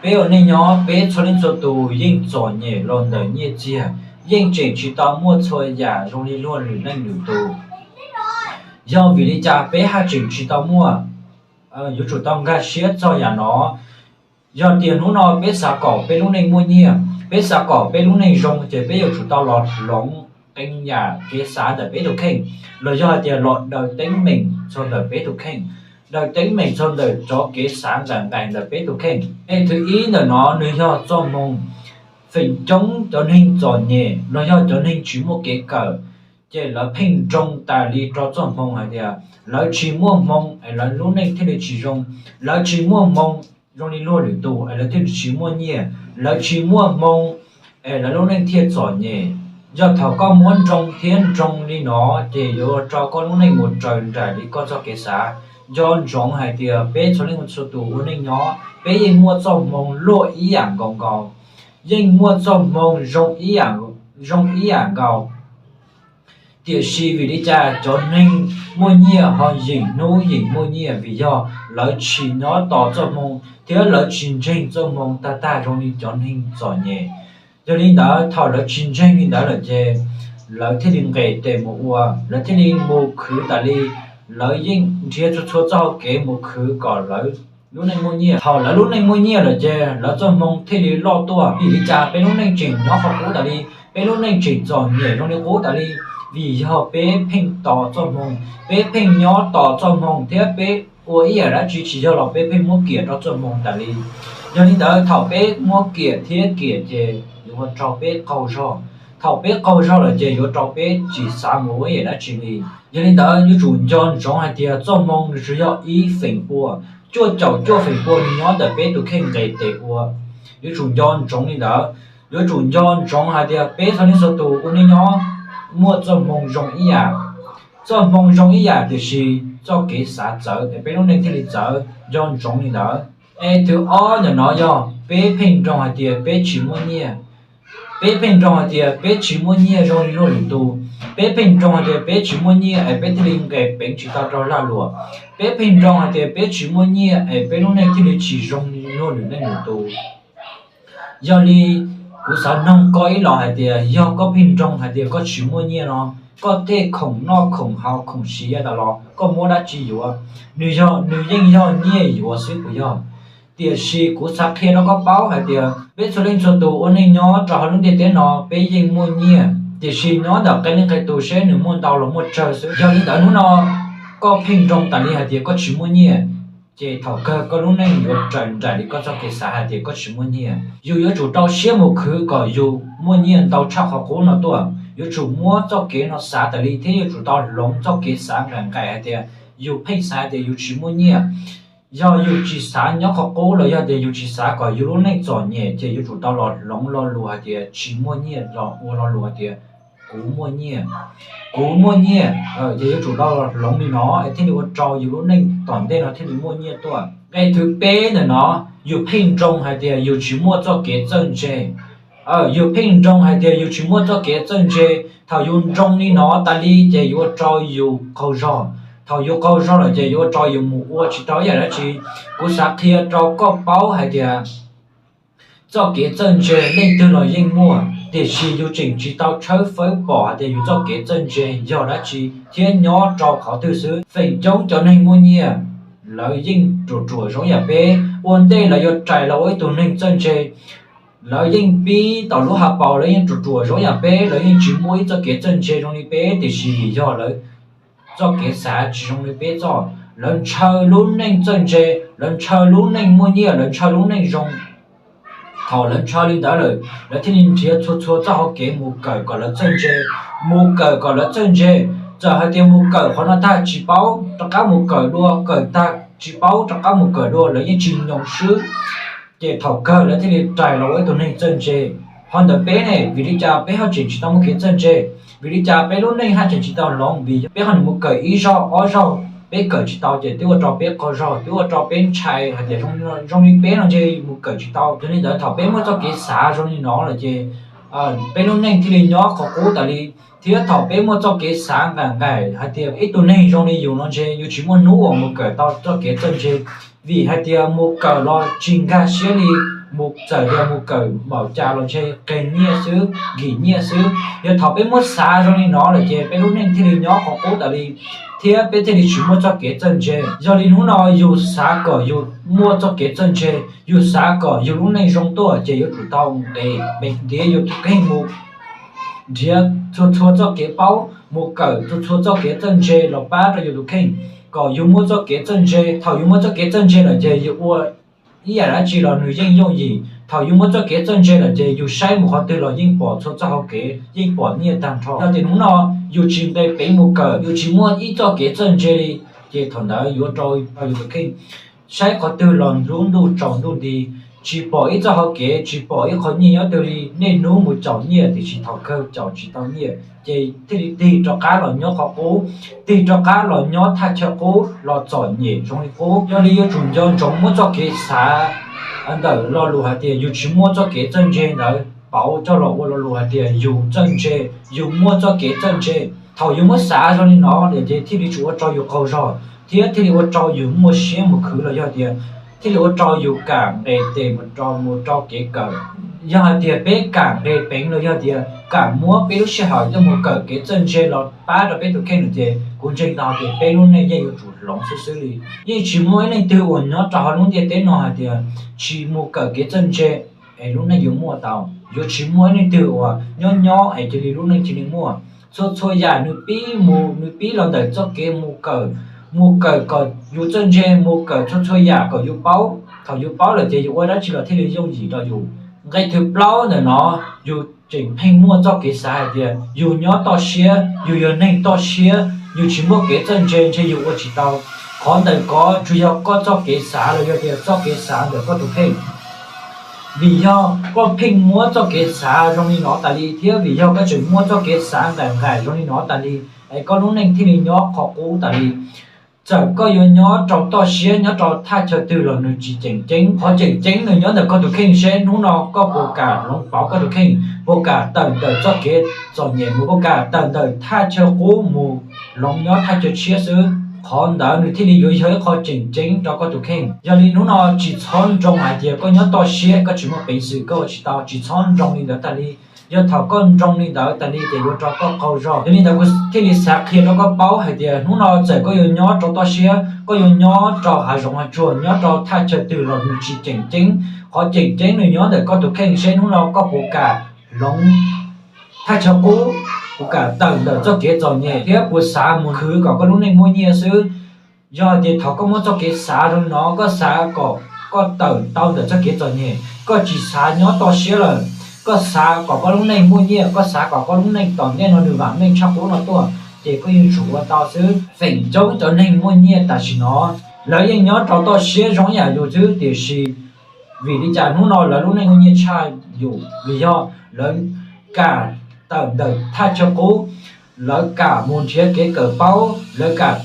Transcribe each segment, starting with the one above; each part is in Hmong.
Peb ua neej nyob peb txhua leej txhua tus yeej txom nyem los ntawm nyiaj txiag, yeej tseem tsis tau muaj txhua yam zoo li luag lwm leej lwm tus. Yog vim li cas peb haj tseem tsis tau muaj? Yuav tsum tau nkag siab txog yam no. Yog tias hnub no peb xav kom peb lub neej muaj nyiaj, peb xav kom peb lub neej zoo, ces peb yuav tsum tau los hloov qee yam kev xav ntawm peb tus kheej, los yog hais tias los daws teeb meem txog ntawm peb tus kheej, daws teeb meem txog ntawm cov kev xav nqaim nqaim ntawm peb tus kheej. Es thib ib ntawm no nws yog txoj hmoo. Feem coob cov neeg txom nyem los yog cov neeg tsis muaj kev kawm, ces lawv pheej nroo tas li rau txoj hmoo hais tias lawv tsis muaj hmoo es lawv lub neej thiaj li tsis zoo, lawv tsis muaj hmoo zoo li luag lwm tus es lawv thiaj li tsis muaj nyiaj, lawv tsis muaj hmoo es lawv lub neej thiaj txom nyem. Yog thaum koj muab nroo thiab nroo li no, ces yuav rau koj lub neej mus raws nraim li koj txoj kev xav. Nco ntsoov hais tias peb txhua leej txhua tus ua neej nyob, peb yeej muaj txoj hmoo luaj ib yam nkaus nkaus, yeej muaj txoj hmoo zoo ib yam nkaus. Tiam sis vim li cas cov neeg muaj nyiaj ho yeem hnub yeem muaj nyiaj? Vim yog lawv tsis nyob tos txoj hmoo thiab lawv tsis ntseeg txoj hmoo tag tag zoo li cov neeg txom nyem. Yog li ntawd, thaum lawv tsis ntseeg li ntawd lawm ces lawv thiaj li nqes tes mus ua, lawv thiaj li mus khwv tas li. Lawv yeej nrhiav txhua txhua txoj hau kev mus khwv kom lawv lub neej muaj nyiaj. Thaum lawv lub neej muaj nyiaj lawm ces lawv txoj hmoo thiaj li loj tuaj. Vim li cas peb lub neej tseem nyob qhov qub tas li, peb lub neej tseem txom nyem zoo li qub tas li? Vim yog peb pheej tos txoj hmoo, peb pheej nyob tos txoj hmoo thiab peb ua ib yam dab tsi tsis yog los peb pheej muab kiam rau txoj hmoo tas li. Yog li ntawd, thaum peb muab kiam thiab kiam ces yuav ua rau peb qaug zog. Thaum peb qaug zog lawm ces yuav rau peb tsis xav mus ua ib yam dab tsi li. Yog li ntawd, yuav tsum nco ntsoov hais tias txoj hmoo nws tsuas yog ib feem pua, cuaj caum cuaj feem pua nws nyob ntawm peb tus kheej nqes tes ua. Yuav tsum nco ntsoov li ntawd. Yuav tsum nco ntsoov hais tias peb txhua leej txhua tus ua neej nyob muaj txoj hmoo zoo ib yam. Txoj hmoo zoo ib yam, tiam sis txoj kev xav txawv es peb lub neej thiaj li txawv. Nco ntsoov li ntawd. Es thib ob ntawm no yog peb pheej nroo hais tias peb tsis muaj nyiaj. Peb pheej nroo hais tias peb tsis muaj nyiaj zoo li luag lwm tus. Peb pheej nroo hais tias peb tsis muaj nyiaj es peb thiaj li nqes peev tsis tau rau lag luam. Peb pheej nroo hais tias peb tsis muaj nyiaj es peb lub neej thiaj li tsis zoo li luag lwm leej lwm tus. Yog li, kuv xav noog koj ib los hais tias yog koj pheej nroo hais tias koj tsis muaj nyiaj no, koj tej khoom noj khoom haus khoom siv yav tas los koj muab dab tsi yuav? Nws yog, nws yeej yog nyiaj yuav xwb puas yog? Tiam sis kuv xav qhia rau koj paub hais tias peb txhua leej txhua tus ua neej nyob rau hauv lub ntiaj teb no peb yeej muaj nyiaj, tiam sis nyob ntawm qee leej qee tus seb nws muaj ntau los muaj tsawg xwb. Yog li ntawd hnub no koj pheej nroo tas li hais tias koj tsis muaj nyiaj, ces thaum kawg koj lub neej yuav raws nraim li koj txoj kev xav hais tias koj tsis muaj nyiaj. Yus yuav tsum rau siab mus khwv kom yus muaj nyiaj ntau tshaj qhov qub no tuaj. Yuav tsum muab txoj kev no xav tas li thiab yuav tsum tau hloov txoj kev xav nqaim nqaim hais tias yus pheej xav hais tias yus tsis muaj nyiaj. Yog yus tsis xav nyob qhov qub los yog tias yus tsis xav kom yus lub neej txom nyem ces yuav tsum tau los hloov lo lus hais tias tsis muaj nyiaj los ua lo lus hais tias kuv muaj nyiaj, kuv muaj nyiaj. Ces yuav tsum tau los hloov li no es thiaj li ua rau yus lub neej tom ntej no thiaj li muaj nyiaj tuaj. Nqe thib peb ntawm no, yus pheej nroo hais tias yus tsis muaj txoj kev txawj ntse. Yus pheej nroo hais tias yus tsis muaj txoj kev txawj ntse. Thaum yus nroo li no tas li ces yuav ua rau yus qaug zog. Thaum yus qaug zog lawm ces yuav ua rau yus mus ua tsis tau ib yam dab tsi. Kuv xav qhia rau koj paub hais tias txoj kev txawj ntse leej twg los yeej muaj, tiam sis yus tseem tsis tau tshawb fawb pom hais tias yus txoj kev txawj ntse yog dab tsi thiab nyob rau qhov twg xwb. Feem coob cov neeg muaj nyiaj, lawv yeej ruam ruam zoo yam peb. Ua ntej lawv yuav rais los ua ib tug neeg txawj ntse, lawv yeej pib tom lub hauv paus, lawv yeej ruam ruam zoo yam peb, lawv yeej tsis muaj ib txoj kev txawj ntse zoo li peb, tiam sis vim yog lawv txoj kev xav tsis zoo li peb txoj. Lawv ntshaw lub neej txawj ntse, lawv ntshaw lub neej muaj nyiaj, lawv ntshaw lub neej zoo. Thaum lawv ntshaw li ntawd lawm, lawv thiaj li nrhiav txhua txhua txoj hau kev mus kawm kom lawv txawj ntse, mus kawm kom lawv txawj ntse. Txawm hais tias mus kawm qhov no tag tsis paub rov qab mus kawm dua, kawm tag tsis paub rov qab mus kawm dua, lawv yeej tsis nyoo swb. Ces thaum kawg lawv thiaj li rais los ua ib tug neeg txawj ntse. Ho ntawm peb ne, vim li cas peb ho tseem tsis tau muaj kev txawj ntse? Vim li cas peb lub neej haj tseem tsis tau hloov? Vim peb ho mus kawm ib zaug ob zaug peb kawm tsis tau ces twb ua rau peb qaug zog, twb ua rau peb ntshai hais tias zoo li peb no ntshe mus kawm tsis tau. Yog li ntawd thaum peb muaj txoj kev xav zoo li no lawm ces peb lub neej thiaj li nyob qhov qub tas li. Thiab thaum peb muaj txoj kev xav nqaim nqaim hais tias ib tug neeg zoo li yus no ntshe yus tsis muaj hnub uas mus kawm tau txoj kev txawj ntse, vim hais tias mus kawm los tsis nkag siab li. mus txawm yog mus kawm npaum cas los ntshe qeg nyiaj xwb, nkim nyiaj xwb. Yog thaum peb muab xav zoo li no lawm ces peb lub neej thiaj li nyob qhov qub tas li, thiab peb thiaj li tsis muaj txoj kev txawj ntse. Yog li hnub no yus xav kom yus muaj txoj kev txawj ntse, yus xav kom yus lub neej zoo tuaj ces yuav tsum tau nqis ntiav yus tus kheej mus nrhiav txhua txhua txoj kev paub, mus kawm txhua txhua txoj kev txawj ntse los pab rau yus tus kheej kom yus muaj txoj kev txawj ntse. Thaum yus muaj txoj kev txawj ntse lawm ces yus ua ib yam dab tsi los nws yeej yooj yim. Thaum yus muaj txoj kev txawj ntse lawm ces yus saib mus qhov twg los yeej pom txhua txoj hauv kev, yeej pom nyiaj tag nrho. Yog tias hnub no yus tsis nqis peev mus kawm, yus tsis muaj ib txoj kev txawj ntse li, ces thaum ntawd yuav rau yus tus kheej saib qhov twg los lub ntuj tsaus ntuj nti, tsis pom ib txoj hauv kev, tsis pom ib qho nyiaj nyob twg li. Niaj hnub mus caum nyiaj tiam sis thaum kawg caum tsis tau nyiaj, ces thiaj li tig rov qab los nyob qhov qub, tig rov qab los nyob thaj chaw qub los txom nyem zoo li qub. Yog li yuav tsum nco ntsoov muab txoj kev xav ntawm lo lus hais tias yus tsis muaj txoj kev txawj ntse ntawd pauv coj los ua lo lus hais tias yus txawj ntse, yus muaj txoj kev txawj ntse. Thaum yus muab xav zoo li no lawm ces thiaj li tsuas ua rau yus qaug zog, thiab thiaj li ua rau yus muaj siab mus khwv los yog tias thiaj li ua rau yus kam nqes tes mus rau, mus rau kev kawm. Yog hais tias peb kam nqis peev los yog tias kam muab peb lub sij hawm coj mus kawm kev txawj ntse los pab rau peb tus kheej lawm ces kuv ntseeg tau tias peb lub neej yeej yuav tsum hloov xwb xwb li. Yeej tsis muaj ib leej twg uas nyob rau hauv lub ntiaj teb no hais tias tsis mus kawm kev txawj ntse es lub neej yuav muaj tau. Yuav tsis muaj ib leej twg uas nyob nyob es cia li lub neej cia li muaj. Txhua txhua yam nws pib mus, nws pib los ntawm txoj kev mus kawm, mus kawm kom yus txawj ntse, mus kawm txhua txhua yam kom yus paub. Thaum yus paub lawm ces yus ua dab tsi los thiaj li yooj yim rau yus. Nqe thib plaub ntawm no, yus tseem pheej muaj txoj kev xav hais tias yus nyob toj siab, yus yog neeg toj siab, yus tsis muaj kev txawj ntse ntshe yus ua tsis tau. Qhov ntawm ko tsuas yog koj txoj kev xav los yog tias txoj kev xav ntawm koj tus kheej. Vim yog koj pheej muab txoj kev xav zoo li no tas li thiab vim yog koj tseem muaj txoj kev xav nqaim nqaim zoo li no tas li, es koj lub neej thiaj li nyob qhov qub tas li. Txawm koj yuav nyob rau toj siab, nyob rau thaj chaw twg los nws tsis tseem ceeb. Qhov tseem ceeb nws nyob ntawm koj tus kheej seb hnub no koj puas kam hloov pauv koj tus kheej, puas kam tawm ntawm txoj kev txom nyem mus, puas kam tawm ntawm thaj chaw qub mus hloov nyob thaj chaw tshiab xwb. Qhov ntawd nws thiaj li yuav yog ib qho tseem ceeb rau koj tus kheej. Yog li hnub no tsis txhob nroo hais tias koj nyob toj siab koj tsis muaj peev xwm koj ua tsis tau, tsis txhob nroo li ntawd tas li. Yog thaum koj nroo li ntawd tas li ces yuav rau koj qaug zog. Yog li ntawd kuv thiaj li xav qhia rau koj paub hais tias hnub no txawm koj yuav nyob rau toj siab, koj yuav nyob rau hav zoov hav tsuag, nyob rau thaj chaw twg los nws tsis tseem ceeb. Qhov tseem ceeb nws nyob ntawm koj tus kheej seb hnub no koj puas kam hloov thaj chaw qub, puas kam tawm ntawm txoj kev txom nyem thiab puas xav mus khwv kom koj lub neej muaj nyiaj xwb. Yog hais tias thaum koj muab txoj kev xav zoo li no, koj xav kom koj tawm tau ntawm txoj kev txom nyem, koj tsis xav nyob toj siab lawm, koj xav kom koj lub neej muaj nyiaj, koj xav kom koj lub neej tom ntej no nws vam meej tshaj qub no tuaj, ces koj yeej tsum ua tau xwb. Feem coob cov neeg muaj nyiaj tam sim no lawv yeej nyob rau toj siab zoo ib yam yus xwb, tiam sis vim li cas hnub no lawv lub neej muaj nyiaj tshaj yus? Vim yog lawv kam tawm ntawm thaj chaw qub, lawv kam mus nrhiav kev kawm paub, lawv kam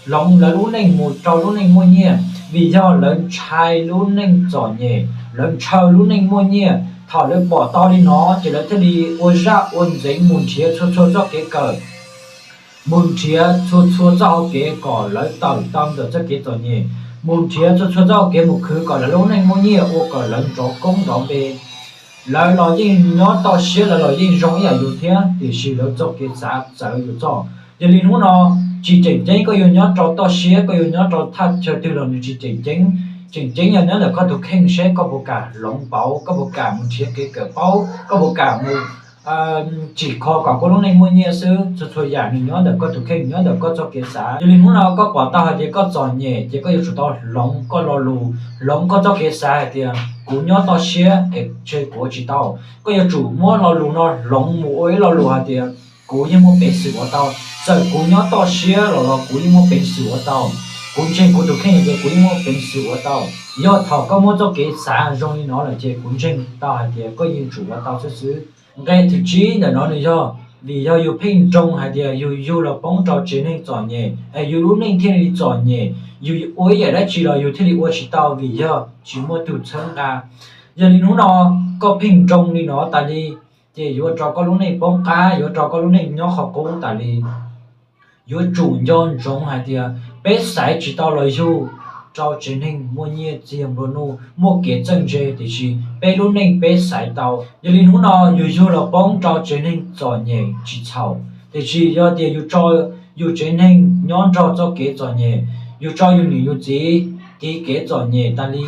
hloov lawv lub neej mus rau lub neej muaj nyiaj, vim yog lawv ntshai lub neej txom nyem, lawv ntshaw lub neej muaj nyiaj. Thaum lawv pom tau li no ces lawv thiaj li ua zaj ua ntxeev mus nrhiav txhua txhua txoj kev kawm, mus nrhiav txhua txhua txoj hauv kev kom lawv tawm tau ntawm txoj kev txom nyem, mus nrhiav txhua txhua txoj hauv kev mus khwv kom lawv lub neej muaj nyiaj ua kom lawv nrov koob nrov npe. Lawv los yeej nyob toj siab, lawv los yeej zoo ib yam yus thiab, tiam sis lawv txoj kev xav txawv yus txoj. Yog li hnub no tsis tseem ceeb koj yuav nyob rau toj siab, koj yuav nyob rau thaj chaw twg los nws tsis tseem ceeb. Tseem ceeb yog nyob ntawm koj tus kheej seb koj puas kam hloov pauv, koj puas kam mus nrhiav kev kawm paub, koj puas kam mus tsim kho kom koj lub neej muaj nyiaj xwb. Txhua txhua yam nws nyob ntawm koj tus kheej, nyob ntawm koj txoj kev xav. Yog li hnub no koj pom tau hais tias koj txom nyem ces koj yuav tsum tau hloov koj lo lus, hloov koj txoj kev xav hais tias kuv nyob toj siab es ntshe kuv ua tsis tau. Koj yuav tsum muab lo lus no hloov mus ua ib lo lus hais tias kuv yeej muaj peev xwm ua tau. Txawm kuv nyob toj siab los los kuv yeej muaj peev xwm ua tau. Kuv ntseeg kuv tus kheej tias kuv yeej muaj peev xwm ua tau. Yog thaum koj muab txoj kev xav zoo li no lawm ces kuv ntseeg tau hais tias koj yeej tsum ua tau xwb xwb. Nqe thib tsib ntawm no nws yog, vim yog yus pheej nroo hais tias yus yug los poob rau tsev neeg txom nyem es yus lub neej thiaj li txom nyem, yus ua ib yam dab tsi los yus thiaj li ua tsis tau vim yog tsis muaj tus txhawb nqa. Yog li hnub no koj pheej nroo li no tas li, ces yuav rau koj lub neej poob qab, yuav rau koj lub neej nyob qhov qub tas li. Yuav tsum nco ntsoov hais tias peb xaiv tsis tau los yug, rau tsev neeg muaj nyiaj txiag nplua nuj, muaj kev txawj ntse, tiam sis peb lub neej peb xaiv tau. Yog li hnub no yus yug los poob rau tsev neeg txom nyem tsis txhaum, tiam sis yog tias yus tso yus tsev neeg nyob nrog txoj kev txom nyem, yus tso yus niam yus txiv tiv kev txom nyem tas li,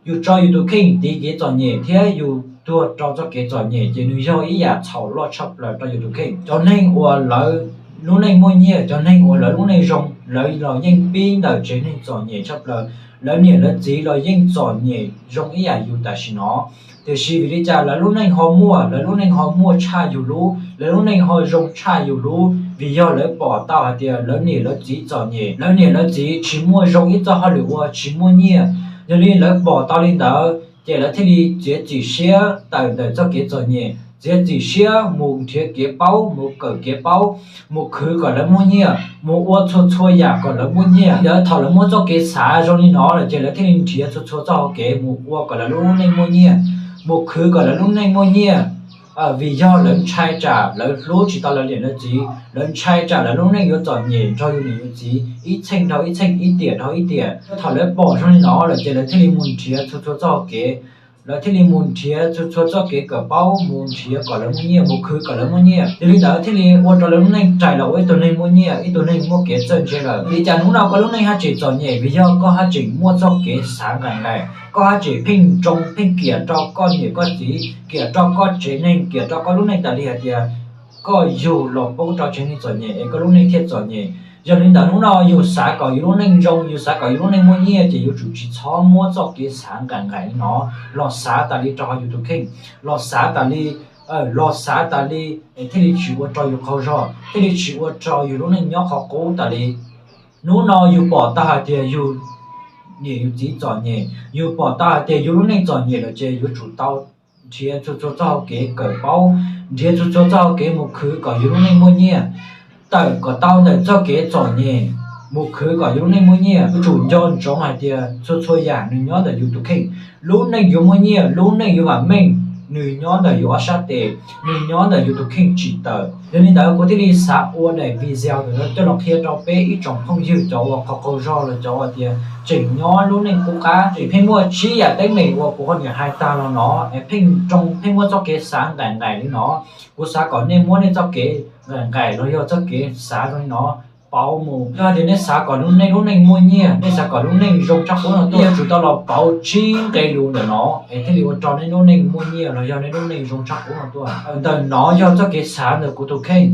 yus tso yus tus kheej tiv kev txom nyem thiab yus tuag rau txoj kev txom nyem, ces nws yog ib yam txhaum loj tshaj plaws rau yus tus kheej. Cov neeg uas lawv lub neej muaj nyiaj, cov neeg uas lawv lub neej zoo, lawv los yeej pib ntawm tsev neeg txom nyem tshaj plaws, lawv niam lawv txiv los yeej txom nyem zoo ib yam yus tam sim no. Tiam sis vim li cas lawv lub neej ho muaj, lawv lub neej ho muaj tshaj yus lub, lawv lub neej ho zoo tshaj yus lub? Vim yog lawv pom tau hais tias lawv niam lawv txiv txom nyem, lawv niam lawv txiv tsis muaj zoo ib txoj hauj lwm ua, tsis muaj nyiaj. Yog li lawv pom tau li ntawd ces lawv thiaj li txiav txim siab tawm ntawm txoj kev txom nyem, txiav txim siab mus nrhiav kev paub, mus kawm kev paub, mus khwv kom lawv muaj nyiaj, mus ua txhua txhua yam kom lawv muaj nyiaj. Yog thaum lawv muaj txoj kev xav zoo li no lawm ces lawv thiaj li nrhiav txhua txhua txoj hau kev mus ua kom lawv lub neej muaj nyiaj, mus khwv kom lawv lub neej muaj nyiaj. Vim yog lawv ntshai tsam lawv hlub tsis tau lawv niam lawv txiv, lawv ntshai tsam lawv lub neej yuav txom nyem nrog yus niam yus txiv ib txheej dhau ib txheej, ib tiam dhau ib tiam. Thaum lawv pom zoo li no lawm ces lawv thiaj li mus nrhiav txhua txhua txoj hau kev, lawv thiaj li mus nrhiav txhua txhua txoj kev kawm paub, mus nrhiav kom lawv muaj nyiaj, mus khwv kom lawv muaj nyiaj. Yog li ntawd thiaj li ua rau lawv lub neej rais los ua ib tug neeg muaj nyiaj, ib tug neeg muaj kev txawj ntse lawm. Vim li cas hnub no koj lub neej haj tseem txom nyem? Vim yog koj haj tseem muaj txoj kev xav nqaim nqaim, koj haj tseem pheej nroo pheej kiam rau koj niam koj txiv, kiam rau koj tsev neeg, kiam rau koj lub neej tas li hais tias koj yug los poob rau tsev neeg txom nyem es koj lub neej thiaj txom nyem. Yog li ntawd hnub no yus xav kom yus lub neej zoo, yus xav kom yus lub neej muaj nyiaj ces yuav tsum tsis txhob muab txoj kev xav nqaim nqaim li no los xav tas li rau hauv yus tus kheej, los xav tas li, los xav tas li es thiaj li tsis ua rau yus qaug zog, thiaj li tsis ua rau yus lub neej nyob qhov qub tas li. Hnub no yus pom tau hais tias yus niam yus txiv txom nyem, yus pom tau hais tias yus lub neej txom nyem lawm ces yuav tsum tau nrhiav txhua txhua txoj hau kev kawm paub, nrhiav txhua txhua txoj hau kev mus khwv kom yus lub neej muaj nyiaj, tawm kom tau ntawm txoj kev txom nyem, mus khwv kom yus lub neej muaj nyiaj. Yuav tsum nco ntsoov hais tias txhua txhua yam nws nyob ntawm yus tus kheej. Lub neej yuav muaj nyiaj, lub neej yuav vam meej, nws nyob ntawm yus ob sab tes, nws nyob ntawm yus tus kheej tsis tawm. Yog li ntawd kuv thiaj li xav ua daim video ntawm no coj los qhia rau peb ib tsoom phooj ywg cov uas qaug qaug zog los cov uas tias tseem nyob lub neej qub qab, tseem pheej muaj tsib yam teeb meem uas kuv ho niam hais tag los no es pheej nroo pheej muab txoj kev xav nqaim nqaim li no. Kuv xav kom nej muab nej txoj kev nqaim nqaim los yog txoj kev xav zoo li no pauv mus. Yog tias nej xav kom nej lub neej muaj nyiaj, nej xav kom lub neej zoo tshaj qub no tuaj, yuav tsum tau los pauv tsib nqe lus ntawm no es thiaj li ua rau nej lub neej muaj nyiaj los yog nej lub neej zoo tshaj qub no tuaj. Ntawm no yog txoj kev xav ntawm kuv tus kheej,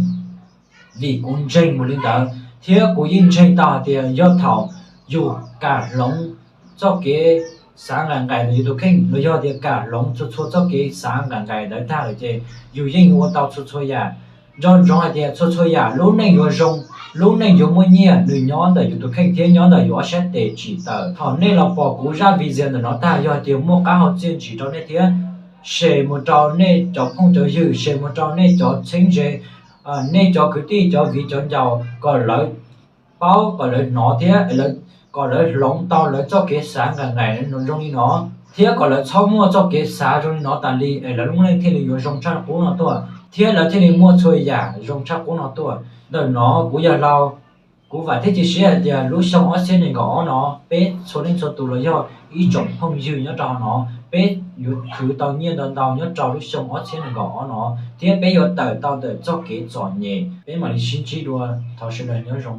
vim kuv ntseeg mus li ntawd thiab kuv yeej ntseeg tau hais tias yog thaum yus kam hloov txoj kev xav nqaim nqaim ntawm yus tus kheej los yog tias kam hloov txhua txhua txoj kev xav nqaim nqaim ntawd tag lawm ces yus yeej yuav ua tau txhua txhua yam. Nco ntsoov hais tias txhua txhua yam lub neej yuav zoo, lub neej yuav muaj nyiaj nws nyob ntawm yus tus kheej thiab nyob ntawm yus ob sab tes tsim tawm. Thaum nej los pom kuv zaj video ntawm no tag, yog hais tias muaj qab hau txiaj ntsim rau nej thiab, share mus rau nej cov phooj cov ywg, share mus rau nej cov txheeb ze, nej cov kwv tij cov viv cov ncaus kom lawv paub, kom lawv hnov thiab kom lawv hloov tau lawv txoj kev xav nqaim nqaim zoo li no, thiab kom lawv txhob muaj txoj kev xav zoo li no tas li es lawv lub neej thiaj li yuav zoo tshaj qub no tuaj thiab lawv thiaj li muaj txhua yam zoo tshaj qub no tuaj. Ntawm no kuv yog Hlau, kuv vam thiab cia siab hais tias lub xyoo ob txhiab nees nkaum ob no peb txhua leej txhua tus los yog ib tsoom phooj ywg nyob rau hauv no, peb yuav khwv tau nyiaj ntau ntau nyob rau lub xyoo ob txhiab nees nkaum ob no thiab peb yuav tawm tau ntawm txoj kev txom nyem. Peb mam li sib ntsib dua, thov sawv daws nyob zoo.